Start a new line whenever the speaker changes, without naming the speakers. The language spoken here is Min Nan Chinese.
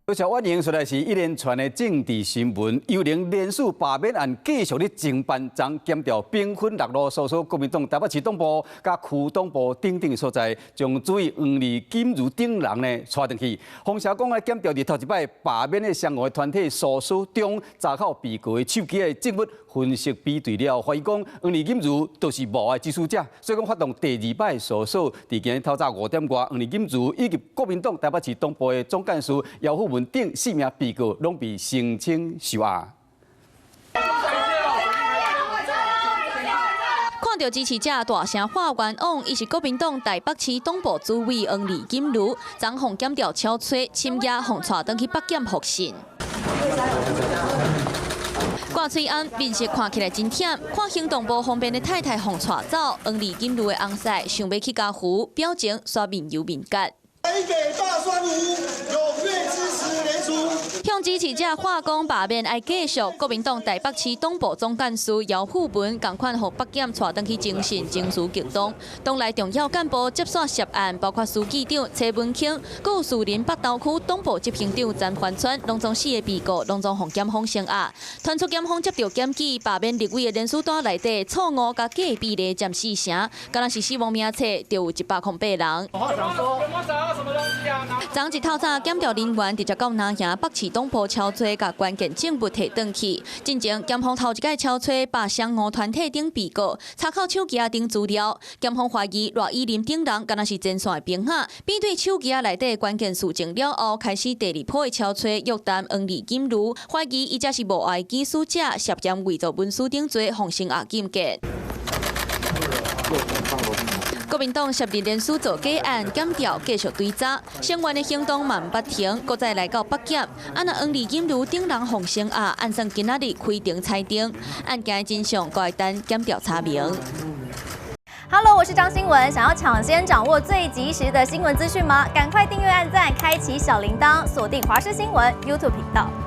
多謝歡迎，出來是一連串的政治新聞。幽靈連署罷免案繼續咧偵辦，昨檢調兵分六路搜索國民黨台北市黨部、佮區黨部等等所在，將主委黃麗錦如等人呢帶轉去。風聲講咧，檢調佇頭一擺罷免的相關團體訴書中查扣被告的手機的證物分析比對了，懷疑講黃麗錦如就是幕後指使者，所以講發動第二擺搜索。佇今日透早5點外，黃麗錦如以及國民黨台北市黨部的總幹事姚富文等四名被告攏被申請收押。
看著支持者大聲喊冤枉，伊是國民黨台北市黨部主委黃麗錦如，昨予檢調敲揣，深夜予帶轉去北檢複訊。掛喙罨，面色看起來真忝，看行動無方便的太太予帶走，黃麗錦如的翁婿想欲去加扶，表情煞面憂面結。
台北大酸蘆踴躍支持聯署。
向支持者喊講罷免愛繼續，國民黨台北市黨部總幹事姚富文仝款予北檢帶轉去偵訊，情緒激動。黨內重要幹部接線涉案，包括書記長崔文卿，閣有士林北投區黨部執行長陳環川，攏總四個被告，攏總予檢方聲押。傳出檢方接著檢舉罷免立委的連署單內底錯誤佮假比例佔四成，敢若是死亡名冊就有108人。昨日透早，檢調人員直接到南營北市黨部敲揣，共關鍵證物提轉去。進前檢方頭一擺敲揣罷雙五團體等被告，查扣手機仔頂資料。檢方懷疑賴以琳等人敢若是前線的兵仔，比對手機仔內底關鍵事證了後，開始第二波的敲揣約談黃麗錦如，懷疑伊才是幕後指使者，涉嫌偽造文書等罪，予聲押禁見。國民黨涉入連署造假案，檢調繼續追查，聲援的行動嘛毋捌停，閣再來到北檢。啊，若黃麗錦如等人予聲押，按算今仔日開庭裁定，案件的真相，閣愛等檢調查明。
Hello，我是張新聞，想要搶先掌握最及時的新聞資訊嗎？趕快訂閱、按讚、開啟小鈴鐺，鎖定華視新聞 YouTube 頻道。